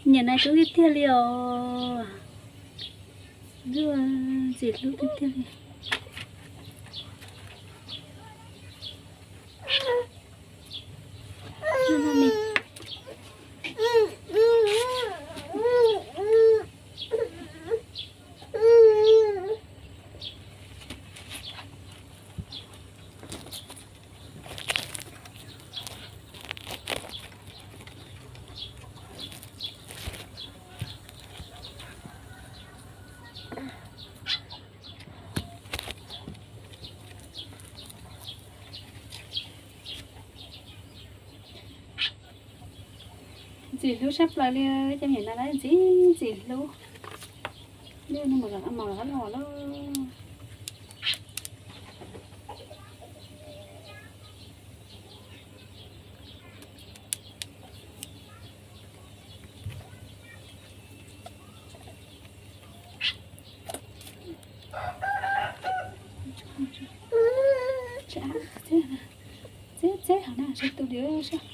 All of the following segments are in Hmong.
Niam na, hlub tiag tiag li os. Ntxim hlub tiag tiag li. Ntxim hlub sab plaws li, cov niam no ntxim ntxim hlub. Mus los los lawm. Txeb txeb hauv na, sab tus li sab.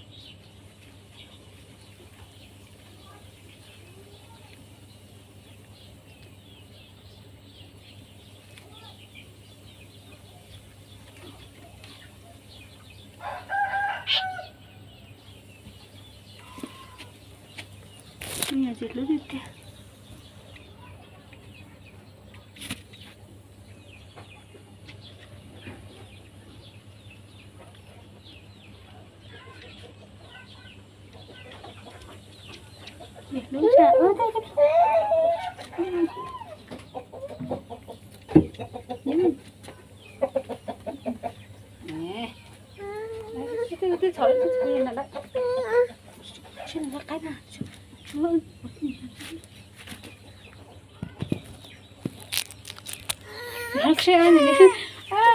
Ntxim hlub tiag tiag.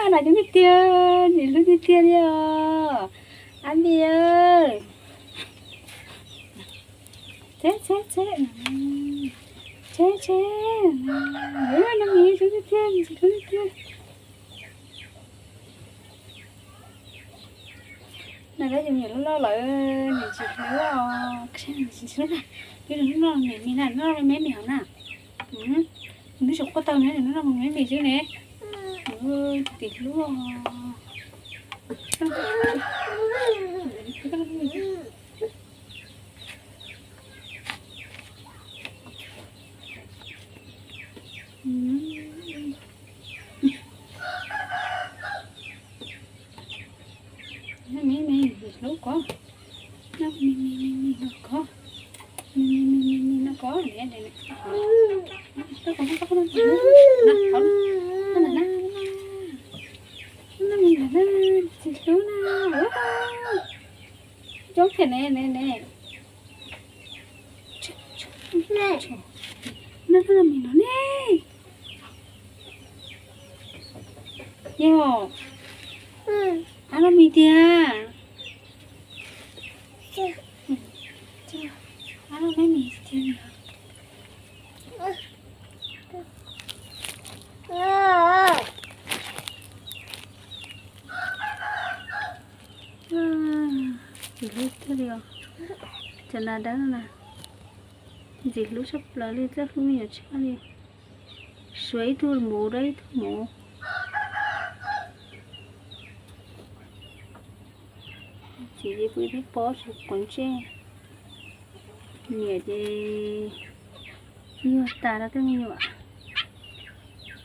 Nas coob tiag tiag, ntxim hlub tiag tiag li os. Ab Npis, txeb txeb txeb, txeb txeb, no mis coob tiag tiag, ntxim hlub tiag tiag. Nas lawv cov me nyuam loj loj lawm, nws tsis hlub os, nws tsis hlub na. Peb tus hnub no nws me na, hnub no me me hauv na. Nws twb tsis quaj tau na, hnub no me me xwb ne. Tim hlub os. Me me hlub koj, me me me me no koj, me me me me me no koj, tsis hlub na, coob thiab ne ne ne. No, no mis no ne. Yog, ab no mis tiag. Ab no mis tiag. Ntxim hlub tiag li os. Cov nas dawb no na, ntxim hlub tshaj plaws li, txawj hlub me nyuam tshaj li. Suav ib tug muv dawb ib tug muv. Txiv ces pw thiab pob tsis quav ntsej. Niam ces yuag tas rau tej me nyuam.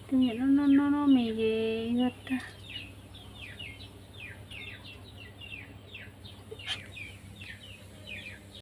Tej me nyuam noj noj noj mis ces yuag tag.